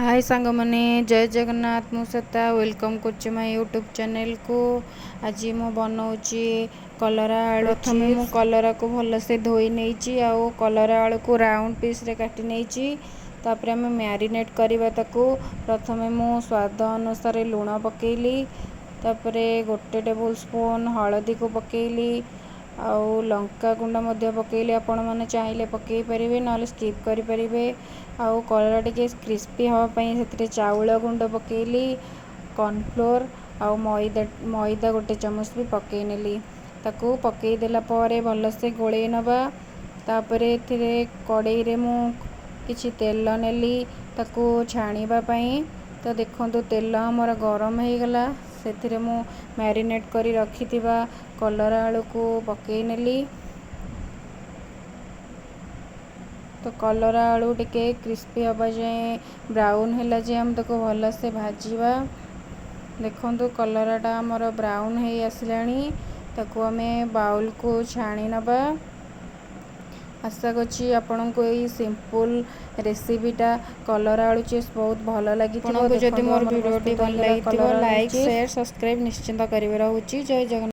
ହାଏ ସାଙ୍ଗମାନେ, ଜୟ ଜଗନ୍ନାଥ। ମୁଁ ଶ୍ଵେତା, welcome କରୁଛି ମୋ ୟୁଟ୍ୟୁବ୍ ଚ୍ୟାନେଲକୁ। ଆଜି ମୁଁ ବନଉଛି କଲରା ଆଳୁ। ପ୍ରଥମେ ମୁଁ କଲରାକୁ ଭଲସେ ଧୋଇ ନେଇଛି ଆଉ କଲରା ଆଳୁକୁ ରାଉଣ୍ଡ ପିସ୍ରେ କାଟି ନେଇଛି। ତାପରେ ଆମେ ମ୍ୟାରିନେଟ୍ କରିବା ତାକୁ। ପ୍ରଥମେ ମୁଁ ସ୍ୱାଦ ଅନୁସାରେ ଲୁଣ ପକେଇଲି, ତାପରେ 1 ଟେବୁଲ୍ ସ୍ପୁନ୍ ହଳଦୀକୁ ପକେଇଲି ଆଉ ଲଙ୍କା ଗୁଣ୍ଡ ମଧ୍ୟ ପକେଇଲି। ଆପଣମାନେ ଚାହିଁଲେ ପକେଇ ପାରିବେ, ନହେଲେ ସ୍କିପ୍ କରିପାରିବେ। ଆଉ କଲରା ଟିକେ କ୍ରିସ୍ପି ହେବା ପାଇଁ ସେଥିରେ ଚାଉଳ ଗୁଣ୍ଡ ପକେଇଲି, କର୍ଣ୍ଣଫ୍ଲୋର୍ ଆଉ ମଇଦା, ମଇଦା 1 ଚାମଚ ବି ପକେଇ ନେଲି। ତାକୁ ପକେଇ ଦେଲା ପରେ ଭଲସେ ଗୋଳେଇ ନେବା। ତାପରେ ଏଥିରେ କଡ଼େଇରେ ମୁଁ କିଛି ତେଲ ନେଲି ତାକୁ ଛାଣିବା ପାଇଁ। ତ ଦେଖନ୍ତୁ, ତେଲ ଆମର ଗରମ ହେଇଗଲା। ସେଥିରେ ମୁଁ ମ୍ୟାରିନେଟ୍ କରି ରଖିଥିବା କଲରା ଆଳୁକୁ ପକେଇ ନେଲି। ତ କଲରା ଆଳୁ ଟିକେ କ୍ରିସ୍ପି ହେବା ଯାଏଁ, ବ୍ରାଉନ୍ ହେଲା ଯାଏଁ ଆମେ ତାକୁ ଭଲସେ ଭାଜିବା। ଦେଖନ୍ତୁ, କଲରାଟା ଆମର ବ୍ରାଉନ୍ ହେଇ ଆସିଲାଣି। ତାକୁ ଆମେ ବାଉଲକୁ ଛାଣି ନେବା। ଆଶା କରୁଛି ଆପଣଙ୍କୁ ଏଇ ସିମ୍ପଲ୍ ରେସିପିଟା, କଲରା ଆଳୁ ଚିପ୍ସ, ବହୁତ ଭଲ ଲାଗିଥିବ। ଆପଣଙ୍କୁ ଯଦି ଦେଖନ୍ତୁ, ମୋର ଆମର ଭିଡ଼ିଓଟି ପ୍ରସ୍ତୁତ ଭଲ ହେଇଗଲା ଲାଗିଥିବ, କଲରା ଆଳୁ ଲାଇକ୍, ଚିପ୍ସ। ସେୟାର, ସବସ୍କ୍ରାଇବ୍ ନିଶ୍ଚିନ୍ତ କରିବେ। ରହୁଛି, ଜୟ ଜଗନ୍ନାଥ।